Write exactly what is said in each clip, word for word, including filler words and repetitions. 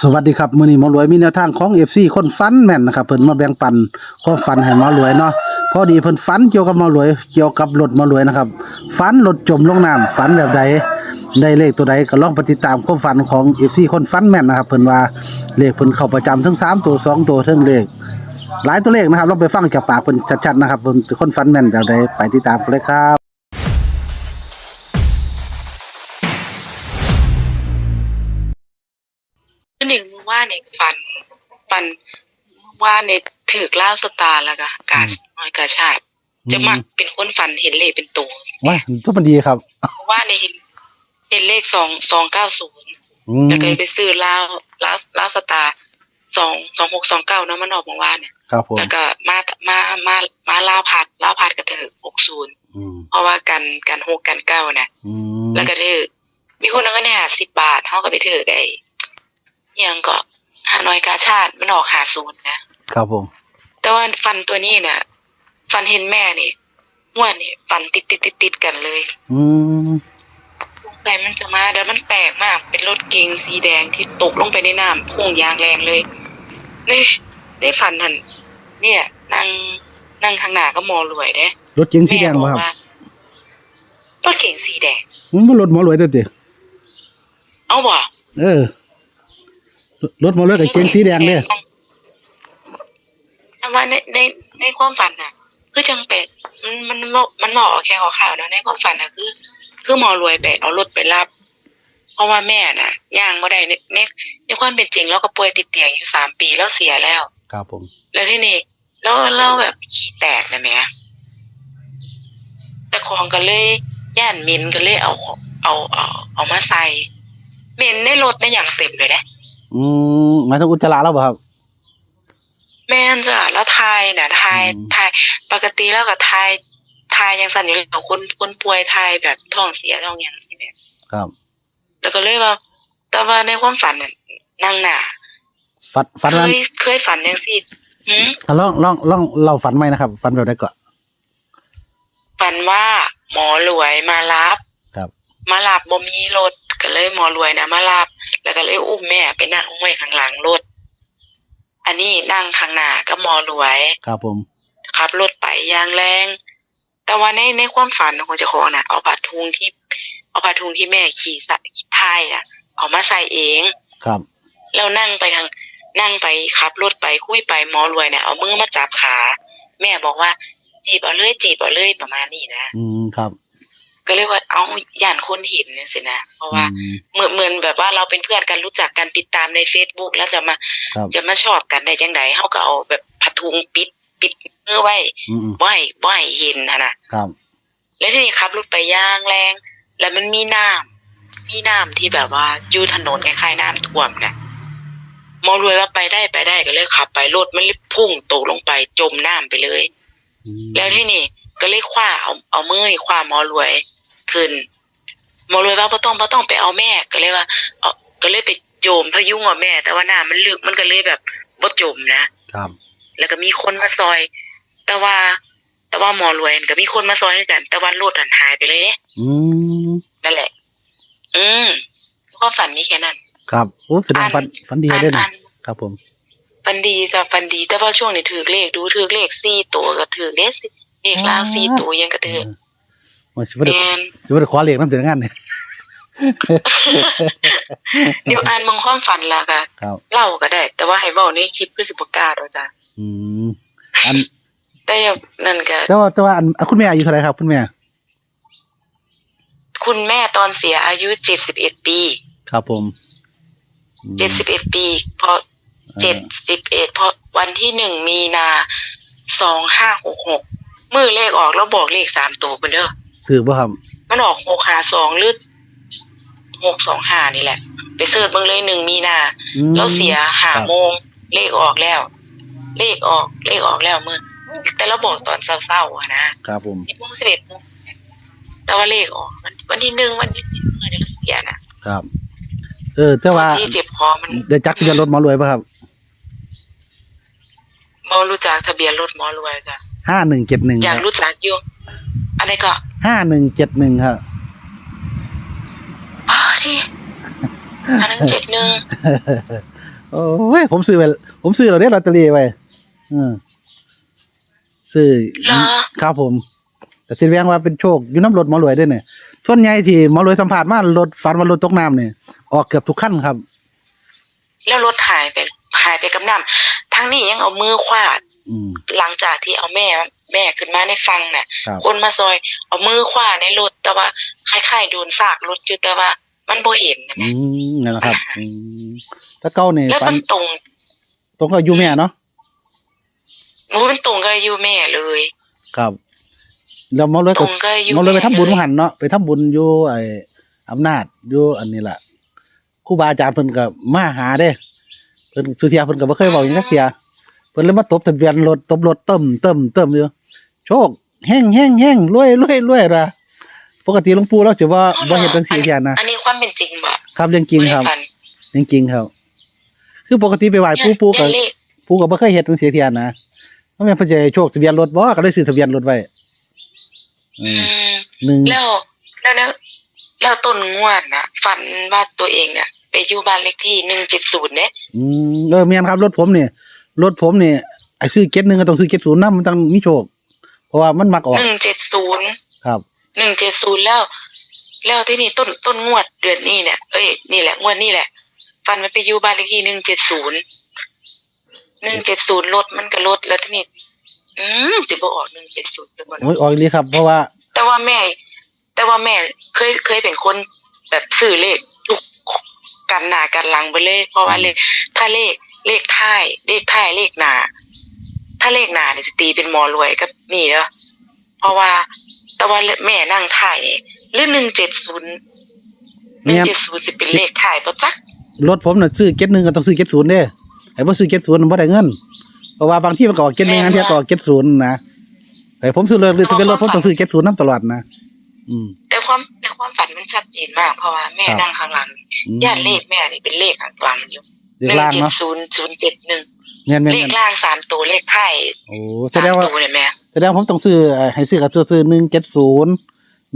สวัสดีครับ มื้อนี้หมอรวยมีแนวทางของ เอฟซี คนฝันแม่นนะครับ เพิ่นมาแบ่งปันความฝันให้หมอรวยเนาะ พอดีเพิ่นฝันเกี่ยวกับหมอรวย เกี่ยวกับรถหมอรวยนะครับ ฝันรถจมลงน้ำ ฝันแบบใด ได้เลขตัวใดก็ลองไปติดตามความฝันของ เอฟซี คนฝันแม่นนะครับ เพิ่นว่าเลขเพิ่นเข้าประจำทั้งสามตัว สองตัว ทั้งเลข หลายตัวเลขนะครับ ลองไปฟังจากปากเพิ่นชัดๆนะครับ เพิ่นเป็นคนฝันแม่นแบบใด ไปติดตามกันเลยครับ คือหนึ่งว่าในฝัน ฝันว่าในถืกลาวสตาร์แล้วก็กา อืม น้อยกาชาติ อืม จะมักเป็นคนฝันเห็นเลขเป็นตัว ว้าย จะมันดีครับ เพราะว่าในเห็น เห็นเลขสอง สองเก้าศูนย์ อืม แล้วก็ไปซื้อลาว ลาว ลาวสตาร์ สอง สองหกสองเก้า เนาะ มันออกเมื่อวานเนี่ย ครับผม แล้วก็มา มา มา มาลาวพัด ลาวพัดก็ถืก หกศูนย์ อืม เพราะว่ากัน กันหกกันเก้านะ อืม แล้วก็ถืก มีคนเอาเงินให้ห้าสิบบาท เฮาก็ไปถืกไอ้ อิหยังก็ ห้าน้อยกาชาติ มันออก ห้าศูนย์ นะ ครับผม แต่ว่าฝันตัวนี้น่ะ ฝันเห็นแม่นี่ งวดนี่ฝันติดๆๆๆกันเลย อืม สงสัยมันจะมา แล้วมันแปลกมาก เป็นรถเก๋งสีแดงที่ตกลงไปในน้ำ พุ่งอย่างแรงเลย ใน ในฝันนั่น เนี่ย นั่ง นั่งข้างหน้ากับหมอรวยเด้ รถเก๋งสีแดงบ่ครับ แม่บอกว่า รถเก๋งสีแดง มันบ่รถหมอรวยตัวติ เอาบ่ เออ รถหมอรวยกับเก๋งสีแดงเด้ แต่ว่าใน ใน ในความฝันน่ะ คือจังแปลก มัน มัน มันบอก มันบอกแค่คร่าวๆเนาะ ในความฝันน่ะ คือ คือหมอรวยไปเอารถไปรับ เพราะว่าแม่น่ะ ย่างบ่ได้ ใน ใน ในความเป็นจริง ลาวก็ป่วยติดเตียงอยู่สามปี ลาวเสียแล้ว ครับผม แล้วทีนี้ ลาว ลาวแบบขี้แตกน่ะแหม เจ้าของก็เลยย้านเหม็น ก็เลยเอา เอา เอา เอามาใส่ เหม็นในรถในหยังเต็มเลยเด้ อืม หมายถึงอุจจาระลาวบ่ครับ แม่นจ้ะ ลาวถ่ายน่ะ ถ่าย อืม ถ่าย ปกติลาวก็ถ่าย ถ่ายจั่งซั้นอยู่แล้ว คน คนป่วยถ่ายแบบท้องเสียท้องหยังจั่งซี้แหม ครับ แล้วก็เลยว่า แต่ว่าในความฝันน่ะ นั่งหน้า ฝัน ฝันว่า เคย เคยฝันจั่งซี้ หือ อ่ะ ลอง ลอง ลองเล่าฝันใหม่นะครับ ฝันแบบใดก่อน ฝันว่าหมอรวยมารับ ครับ มารับ บ่มีรถ ก็เลยหมอรวยน่ะมารับ แล้วก็เลยอุ้มแม่ไปนั่งไว้ข้างหลังรถ อันนี้นั่งข้างหน้ากับหมอรวย ครับผม ขับรถไปอย่างแรง แต่ว่าใน ในความฝันของเจ้าของน่ะ เอาผ้าถุงที่ เอาผ้าถุงที่แม่ขี้สะ ขี้ถ่ายน่ะ เอามาใส่เอง ครับ แล้วนั่งไปทาง นั่งไป ขับรถไป คุยไป หมอรวยน่ะ เอามือมาจับขา แม่บอกว่า "จีบเอาเลย จีบเอาเลย" ประมาณนี้นะ อืม ครับ ก็เลยว่า เอ้า ย้านคนเห็นจั่งซี้นะ เพราะว่า อืม เหมือน เหมือนแบบว่าเราเป็นเพื่อนกัน รู้จักกัน ติดตามในเฟซบุ๊ก แล้วจะมา ครับ จะมาชอบกันได้จั่งใด เฮาก็เอาแบบผ้าถุงปิด ปิดมือไว้ อืมๆ บ่ให้ บ่ให้เห็นหั้นนะ ครับ แล้วทีนี้ขับรถไปอย่างแรง แล้วมันมีน้ำ มีน้ำที่แบบว่าอยู่ถนนคล้ายๆน้ำท่วมน่ะ หมอรวยว่าไปได้ ไปได้ ก็เลยขับไป รถมันเลยพุ่งตกลงไป จมน้ำไปเลย อืม แล้วทีนี้ก็เลยคว้าเอา เอามือนี่คว้าหมอรวยขึ้น หมอรวยว่า "บ่ต้อง บ่ต้อง ไปเอาแม่" ก็เลยว่า เอา ก็เลยไปโจมพยุงเอาแม่ แต่ว่าน้ำมันลึก มันก็เลยแบบบ่จมนะ ครับ แล้วก็มีคนมาซอย แต่ว่า แต่ว่าหมอรวยก็มีคนมาซอยคือกัน แต่ว่ารถหั้นหายไปเลยเด้ อืม นั่นแหละ อืม ความฝันมีแค่นั้น ครับ โอ้ แสดง อัน ฝัน ฝันดี อัน เด้อนะ อัน ครับผม ฝันดีจ้ะ ฝันดี แต่ว่าช่วงนี้ถืกเลขดู ถืกเลขสี่ตัวก็ถืกเด้ เลขลาวสี่ตัวยังก็ถืก เออ โอ้ย สิบ่ได้ แม่น สิบ่ได้ขอเลขนำเด้องานนี่ เดี๋ยวอ่านเบิ่งความฝันล่ะค่ะ ครับ เล่าก็ได้ แต่ว่าให้เว้าในคลิปคือสิบ่กล้าดอกจ้ะ อืม อัน แต่นั่นก็ แต่ว่า แต่ว่าอัน อ่ะ คุณแม่อายุเท่าไหร่ครับ คุณแม่ คุณแม่ตอนเสียอายุเจ็ดสิบเอ็ดปี ครับผม อืม เจ็ดสิบเอ็ดปี เพราะ อ่า เจ็ดสิบเอ็ด เพราะวันที่หนึ่งมีนา สองห้าหกหก มื้อเลขออก ลาวบอกเลขสามตัวพุ้นเด้อ ถืกบ่ครับ มันออก หกห้าสอง หรือ หกสองห้า นี่แหละ ไปเสิร์ชเบิ่งเลย หนึ่งมีนา อืม ลาวเสีย ห้า ครับ โมง เลขออกแล้ว เลขออก เลขออกแล้วมื้อ แต่ลาวบอกตอนเช้าๆหั้นนะ ครับผม สิบโมง สิบเอ็ดโมง แต่ว่าเลขออก วัน วันที่หนึ่ง วันที่สิบ มื้อนี้ลาวเสียน่ะ ครับ เออ แต่ว่า ที่เจ็บคอมัน ได้จักทะเบียนรถหมอรวยบ่ครับ บ่รู้จักทะเบียนรถหมอรวยจ้ะ ห้าหนึ่งเจ็ดหนึ่ง อยากรู้จักอยู่ อันใดก็ ห้าหนึ่งเจ็ดหนึ่ง ครับ อ๋อ นี่ หาหนึ่งเจ็ดหนึ่ง โอ้ย ผมซื้อไว้ ผมซื้อแล้วเด้ลอตเตอรี่ไว้ อืม ซื้อ เหรอ ครับผม แต่สิแสดงว่าเป็นโชคอยู่น้ำรถหมอรวยเด้เนี่ย ส่วนใหญ่ที่หมอรวยสัมภาษณ์มารถฝันว่ารถตกน้ำเนี่ย ออกเกือบทุกคันครับ แล้วรถหายไป หายไปกับน้ำ ทั้งนี้ยังเอามือคว้า อืม หลังจากที่เอาแม่ แม่ขึ้นมาในฝั่งน่ะ ครับ คนมาซอย เอามือคว้าในรถ แต่ว่าคล้ายๆโดนซากรถอยู่ แต่ว่ามันบ่เห็นนะ อื นะ มนั่นแหละครับ อืม ถ้าเก่าเนี่ย แล้ว ฝัน มันตรง ตรงกับอายุแม่เนาะ โอ้มันตรงกับอายุแม่เลย ครับ แล้วหมอรวย ต ก็ รงกับอายุ หมอรวยไป แม่ ทำบุญ เลย มาหันเนาะ ไปทำบุญอยู่ไอ้อำนาจอยู่อันนี้ล่ะ ครูบาอาจารย์เพิ่นก็มาหาเด้ เพิ่นสุเทียเพิ่นก็บ่เคยเว้าหยังจักเที่ย เพิ่นเลยมาตบทะเบียนรถ ตบรถเติมเติมเติมอยู่ โชค เฮงเฮงเฮง รวยรวยรวยนะ ปกติหลวงปู่เราสิบ่ อ๋อเหรอ บ่เฮ็ดจังซี่เที่ยนะ อันนี้ความเป็นจริงบ่ ครับ เรื่องจริงครับ บ่ได้ฝัน เรื่องจริงครับ คือปกติไปไหว้ปู่ ปู่ก็ เรื่องเลข ปู่ก็บ่เคยเฮ็ดจังซี่เที่ยนะ มันแม่นเพิ่นสิให้โชคทะเบียนรถบ่ ก็เลยซื้อทะเบียนรถไว้ อื อื ม ม หนึ่ง แล้วแล้วแล้วแล้วต้นงวดนะฝันว่าตัวเองเนี่ยไปอยู่บ้านเลขที่หนึ่งเจ็ดศูนย์เนี่ย อืม เออ แม่นครับ รถผมนี่ รถผมนี่ ไอ้ซื้อเจ็ดหนึ่งก็ต้องซื้อเจ็ดศูนย์นำ มันต้องมีโชค เพราะว่ามันมักออก หนึ่งเจ็ดศูนย์ ครับ หนึ่งเจ็ดศูนย์แล้ว แล้วที่นี่ต้นต้นงวดเดือนนี้เนี่ย เอ้ย นี่แหละ งวดนี้แหละ ฝันมันไปอยู่บ้านเลขที่หนึ่งเจ็ดศูนย์ หนึ่งเจ็ดศูนย์ รถมันก็รถ แล้วที่นี่ อืม สิบ่ออกหนึ่งเจ็ดศูนย์ โอ้ย ออกอีหลีครับ เพราะว่า แต่ว่าแม่ แต่ว่าแม่เคย เคยเป็นคนแบบซื้อเลขทุกกันหน้ากันหลังไปเลย เพราะว่าเลข ถ้าเลข เลขท้าย เลขท้าย เลขหน้า ถ้าเลขหน้าเนี่ยสิตีเป็นหมอรวยกับนี่เด้อ เพราะว่า แต่ว่าแม่นั่งท้ายนี่ หรือหนึ่งเจ็ดศูนย์ หนึ่งเจ็ดศูนย์ สิเป็นเลขท้ายบ่จัก รถผมน่ะซื้อเจ็ดหนึ่งก็ต้องซื้อเจ็ดศูนย์เด้ ไอ้บ่ซื้อเจ็ดศูนย์มันบ่ได้เงิน เพราะว่าบางทีมันก็ออกเจ็ดหนึ่ง แม่น บางทีก็ออกเจ็ดศูนย์นะ ไอ้ผมซื้อรถทะเบียนรถผมต้องซื้อเจ็ดศูนย์นำตลอดนะ อืม แต่ความ แต่ความฝันมันชัดเจนมาก เพราะว่าแม่ ครับ นั่งข้างหลัง อืม ย่านเลขแม่นี่เป็นเลขข้างหลังอยู่ เลขล่างเนาะ หนึ่งเจ็ดศูนย์ ศูนย์เจ็ดหนึ่ง แม่นๆๆ เลขล่างสามตัว เลขท้าย โอ้ แสดงว่า สามตัวเนี่ยแม่ แสดงว่าผมต้องซื้อ เอ่อ ให้ซื้อก็ซื้อ ซื้อ หนึ่งเจ็ดศูนย์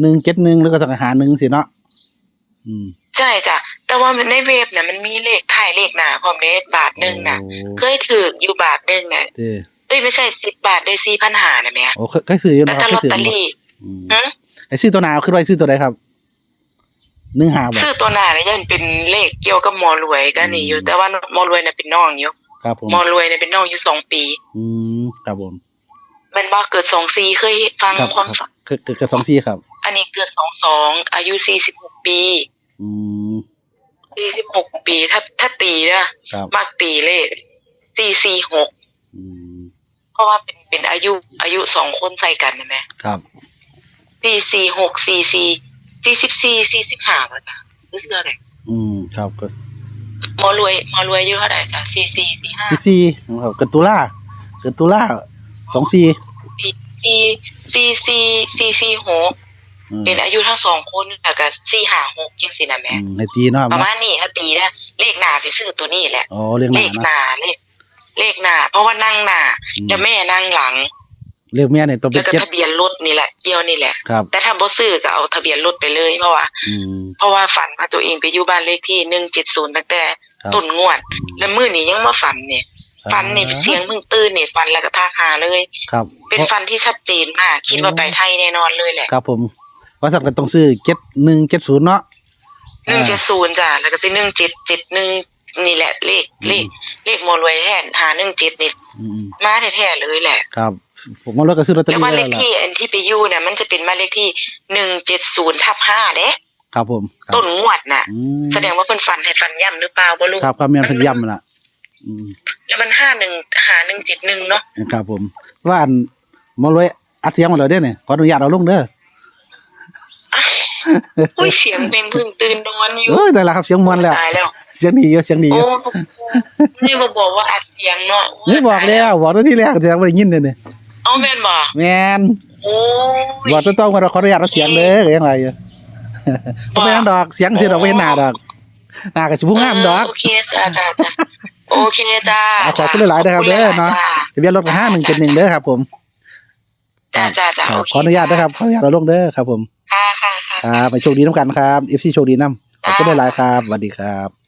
หนึ่งเจ็ดหนึ่ง แล้วก็ต้องหา หนึ่ง สิเนาะ อืม ใช่จ้ะ แต่ว่ามันในเว็บเนี่ยมันมีเลขท้ายเลขหน้าพร้อมเด้ บาทหนึ่งน่ะ โอ้ เคยถืกอยู่บาทหนึ่งน่ะ เด้ เอ้ย ไม่ใช่ สิบบาทได้สี่พันห้าน่ะแม่ โอ้ เคย เคยซื้ออยู่ แต่ เนาะ ถ้า เค ล ย อต ซื้อ เตอ อยู่ รี่ อืม ฮะ ไอ้ซื้อตัวหน้าคือไว้ซื้อตัวใดครับ หนึ่งห้า บ่ ซื้อตัวหน้าเนี่ยยังเป็นเลขเกี่ยวกับหมอรวยก็นี่อยู่ อืม แต่ว่าหมอรวยเนี่ยเป็นน้องอยู่ ครับผม หมอรวยเนี่ยเป็นน้องอยู่สองปี อืม ครับผม แม่นบ่ เกิดสองสี่ เคยฟัง ครับ ความ ครับ เกิด เกิด เกิด สองสี่ ครับ อันนี้เกิดสองสอง อายุสี่สิบหกปี อืม สี่สิบหกปี ถ้า ถ้าตีนะ ครับ มักตีเลข สี่สี่หก อืม เพราะว่าเป็น เป็นอายุ อายุสองคนใส่กันนะแม่ ครับ สี่สี่หก สี่สี่ สี่สิบสี่ สี่สิบห้า แล้วจ้ะ รู้สึกอะไร อืม ครับ ก็ หมอรวย หมอรวยอายุเท่าไหร่จ้ะ สี่สี่ สี่ห้า สี่สี่ นะครับ เกิดตุลา เกิดตุลา สองสี่ สี่สี่ สี่สี่ สี่สี่หก อืม เป็นอายุทั้งสองคน แล้วก็สี่ห้าหกจังซี่นะแม่ อืม ให้ตีเนาะครับ ประ เนาะ มาณนี้ ถ้าตีนะ เลขหน้าสิซื้อตัวนี้แหละ อ๋อ เลขห เล น้า ข เนาะ หน้า เลข เลขหน้า เพราะว่านั่งหน้า อืม แล้วแม่นั่งหลัง เลขแม่เนี่ยต้องเป็ แล้ น วก็ เจ็ด ทะเบียนรถนี่แหละ เกี่ยวนี่แหละ ครับ แต่ถ้าบ่ซื้อก็เอาทะเบียนรถไปเลย เพราะว่า อืม เพราะว่าฝันว่าตัวเองไปอยู่บ้านเลขที่หนึ่งเจ็ดศูนย์ตั้งแต่ ครับ ต้นงวด อืม แล้วมื้อนี้ยังมาฝันเนี่ย อ่า ฝันนี่เสียงเพิ่งตื่นเนี่ย ฝันแล้วก็ทักหาเลย ครับ เป็นฝันที่ชัดเจนมาก คิดว่าไปไทยแน่นอนเลยแหละ ครับผม ว่าซั่นก็ต้องซื้อ เจ็ดหนึ่งเจ็ดศูนย์ เนาะ หนึ่งเจ็ดศูนย์จ้ะ แล้วก็สิหนึ่งเจ็ดเจ็ดหนึ่ง นี่แหละ เลข อืม เลข เลขหมอรวยแท้ ห้าหนึ่งเจ็ด นี่ อืม มาแท้ๆเลยแหละ ครับ ผมว่าเราก็ซื้อลอตเตอ แล้ว รี่ บ้านเล ไว้ ข แล้วล่ะ ที่อันที่ไปอยู่เนี่ย มันจะเป็นบ้านเลขที่หนึ่งเจ็ดศูนย์ทับห้าเด้ ครับผม ครับ ต้นงวดน่ะ อืม แสดงว่าเพิ่นฝันให้ฝันย่ำหรือเปล่าบ่รู้ ครับ ครับ แม่นเพิ่นย่ำนั่นล่ะ อืม แล้วมันห้าหนึ่ง ห้าหนึ่งเจ็ดหนึ่งเนาะ ครับผม ว่าอัน หมอรวยอัดเสียงมาแล้วเด้เนี่ย ขออนุญาตเอาลงเด้อ อุ้ย เสียงแม่งเพิ่งตื่นนอนอยู่ เอ้ย ได้แล้วครับ เสียงม่วนแล้ว ตายแล้ว เสียงดีอยู่ เสียงดีอยู่ โอ้ นี่มาบอกว่าอัดเสียงเนาะ นี่บอกแล้ว บอกตั้งแต่แรก แต่บ่ได้ยินเลยเนี่ย เอาแม่นบ่ แม่น โอ้ย บอกตรงๆ ว่าขออนุญาตเอาเสียงเด้อ ก็ยังว่าอยู่ บ่เป็นหยังดอก เสียงสิดอก บ่เห็นหน้าดอก หน้าก็สิบ่งามดอก เออ โอเคจ้า จ้า จ้า โอเคจ้า อ่ะ ขอบคุณหลายๆ นะครับ ขอบคุณหลายๆ เด้อเนาะ จ้า ทะเบียนรถก็ ห้าหนึ่งเจ็ดหนึ่ง เด้อครับผม จ้า จ้า จ้า ครับ โอเค ขออนุญาตนะครับ จ้า ขออนุญาตเอาลงเด้อครับผม ค่ะ ค่ะ ค่ะ ครับ ให้โชคดีนำกันครับ เอฟซี โชคดีนำ ขอบคุณหลายๆครับ สวัสดีครับ